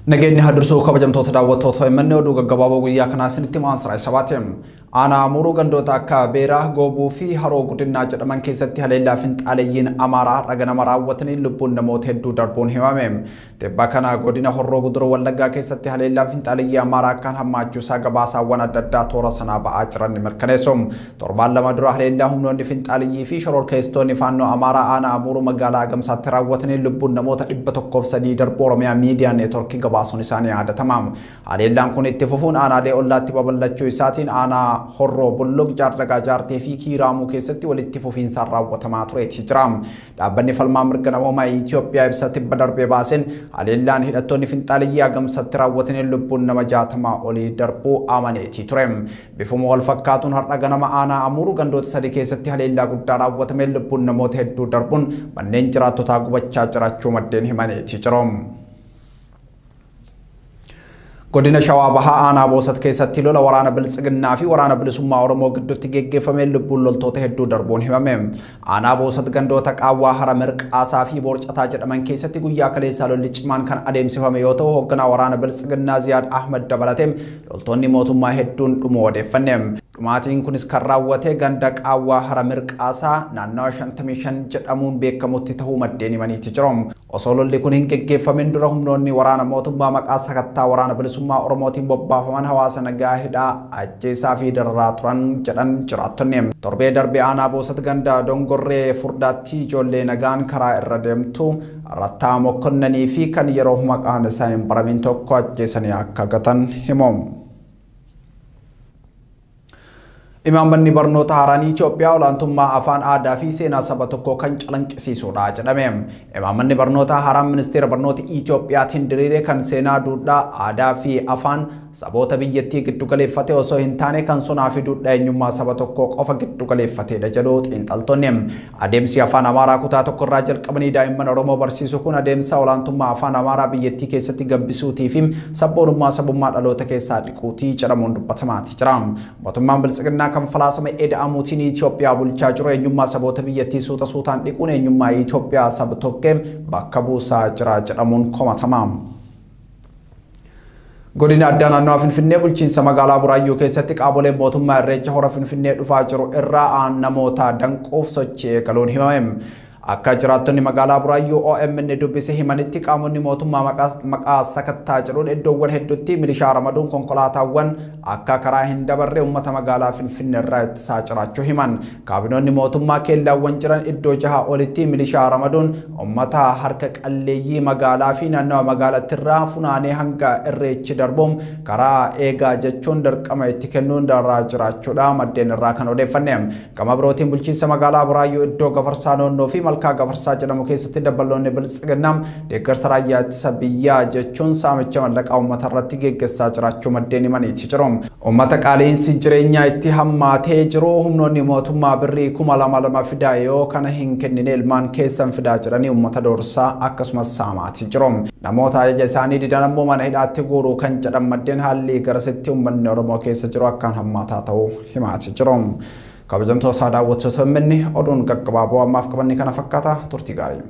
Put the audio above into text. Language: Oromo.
Nageenyi hadursuu kabajamtoota daawwattoota OMN oduu gaggabaaboo guyyaa kanaa isinitti himaan sabaati. Aanaa Amuruu gandoota akka Beeraa, Goobuu fi Haroo Gudinnaa jedhaman keessatti haleellaa finxaaleeyyiin Amaaraa har'a ganama raawwatanii lubbuun namoota hedduu darbuun himame. Dhibbaa kana godina Horroo Guduroo Wallaggaa keessatti haleellaan finxaaleeyyii Amaaraa akkaan hammaachuusaa gabaasaawwan adda addaa toora sanaa ba'aa jiran ni mirkaneessu. Torbaan lama dura haleellaa humnoonni finxaaleeyyii fi shororkeessitoonni faannoo Amaaraa aanaa Amuruu magaalaa Agamsaatti raawwatanii lubbuun namoota 103 darbuu Oromiyaa Miidiyaa Neetworkii gabaasuun isaanii yaadatama. Haleellaan kun itti fufuun aanaalee ollaatti babal'achuu isaatiin aanaa Horroo Bulluq, Jaardagaa Jaartee fi Kiiraamuu keessatti walitti fufiinsaan raawwatamaa tureeti jira. Dhaabbanni falmaa mirga namoomaa Itoophiyaa ibsa tibba darbee baaseen haleellaan hidhattoonni finxaaleeyyii Agamsatti raawwatanii lubbuun nama 60 olii darbuu amaneeti ture. Bifuma wal fakkaatuun har'a ganama aanaa Amuruu gandoota sadii keessatti haleellaa guddaa raawwatameen lubbuun namoota hedduu darbuun manneen jiraattotaa gubachaa jiraachuu maddeen himaneeti jiru. Godina Shawaa Bahaa aanaa Boosat keessatti lola waraana Biltsiginnaa fi waraana bilisummaa Oromoo gidduutti geggeeffameen lubbuun loltoota hedduu darbuun himame. Aanaa Boosat gandoota Qaawwaa, Hara Mirqaasaa fi Boorcataa jedhaman keessatti guyyaa kaleessaa lolli cimaan kan adeemsifame yoo ta'u, hoogganaa waraana Biltsiginnaa Ziyaad Ahmad dabalatee loltoonni mootummaa hedduun dhumuu odeeffanne. Dhumaatiin kunis kan raawwate ganda Qaawwaa Hara Mirqaasaa naannawa 55 jedhamuun beekamutti ta'uu maddeen himaniiti jiru. Osoo lolli kun hin geggeeffamin dura humnoonni waraana mootummaa maqaa sakattaa waraana bilisummaa Oromootiin bobbaafaman hawaasa nagaa hidhaa ajjeesaa fi dararaa turan jedhan jiraattonni. Torbee darbee aanaa Boosat ganda Dongorree Furdaatti ijoollee nagaan karaa irra deemtu Rattaa Mokkonnanii fi kan yeroo maqaan isaa hin baramin tokko ajjeesanii akka gatan himu. Imaammanni barnoota haaraan Itoophiyaa olaantummaa afaan aadaa fi seenaa saba tokkoo kan calanqisiisudha jedhame. Imaammanni barnoota haaraan ministeera barnoota Itoophiyaatiin diriire kan seenaa, duudhaa, aadaa fi afaan saboota biyyattii giddu galeeffate osoo hin taane kan sonaa fi duudhaa eenyummaa saba tokkoo qofa giddu galeeffatedha jedhu xiinxaltoonni. Adeemsi afaan Amaaraa kutaa tokkorraa jalqabanii daa'imman Oromoo barsiisu kun adeemsa olaantummaa afaan Amaaraa biyyattii keessatti gabbisuutii fi sabboonummaa sabummaa dhaloota keessaa dhiquutii jedhamuun dubbatamaati jira. Mootummaan Biltsiginnaa kan falaasama eda'amuutiin Itoophiyaa bulchaa jiru eenyummaa saboota biyyattii suuta suutaan dhiquun eenyummaa Itoophiyaa saba tokkee bakka buusaa jira jedhamuun komatama. Godina addaa naannawaa Finfinnee bulchiinsa magaalaa Buraayyuu keessatti qaamoleen mootummaa irreecha hora Finfinnee dhufaa jiru irraa namoota danquuf sochii eegaluun himame. Akka jiraattonni magaalaa Buraayyuu OMN dubbise himanitti qaamonni mootummaa maqaa sakattaa jedhuun iddoowwan hedduutti milishaa ramaduun konkolaataawwan akka karaa hin dabarre uummata magaalaa Finfinnee irraa ittisaa jiraachuu himan. Kaabinoonni mootummaa keellaawwan jiran iddoo jaha olitti milishaa ramaduun uummata harka qalleeyyii magaalaa fi naannawa magaalattii irraa funaanee hanga irreechi darbuun karaa eegaa jechuun dirqama itti kennuun dararaa jiraachuudha maddeen irraa kan odeeffanne. Gama birootiin bulchiinsa magaalaa Buraayyuu iddoo Gafarsaa Noonnoo fi Malkaa Gafarsaa jedhamu keessatti dabballoonni Biltsiginnaa deeggarsa raayyaa ittisa biyyaa jechuun saamicha mallaqaa uummata irratti geggeessaa jiraachuu maddeen himaniiti jiru. Uummata qaala'insi jireenyaa itti hammaatee jiru humnoonni mootummaa birrii 2000 fidaa yoo kana hin kennine ilmaan keessan fidaa jedhanii uummata doorsaa akkasumas saamaati jiru. Namoota ajaja isaanii didan ammoo mana hidhaatti guuruu kan jedhan maddeen haalli garasitti uummanni Oromoo keessa jiru akkaan hammaataa ta'uu himaati jiru. Kabajamtoota daawwattoota OMN oduun gaggabaaboo ammaaf qabanne kana fakkaata. Turtii gaarii.